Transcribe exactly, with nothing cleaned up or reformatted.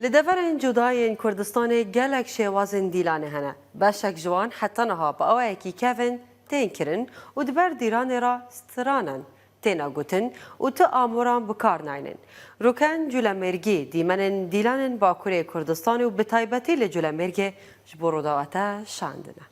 Li deverên cuda yên Kurdistanê gelek şêwazên dîlanê hene. Beşek ji wan heta niha bi awayekî kevin tên kirin û di ber dîlanê re stiranin, têne gotin û tu amoran bi kar naynin. Rûken Culemêrgî dîmenên dîlanên Bakurê Kurdistanê û bi taybetî li Culemêrgê ji bo Rûdawa te şandine.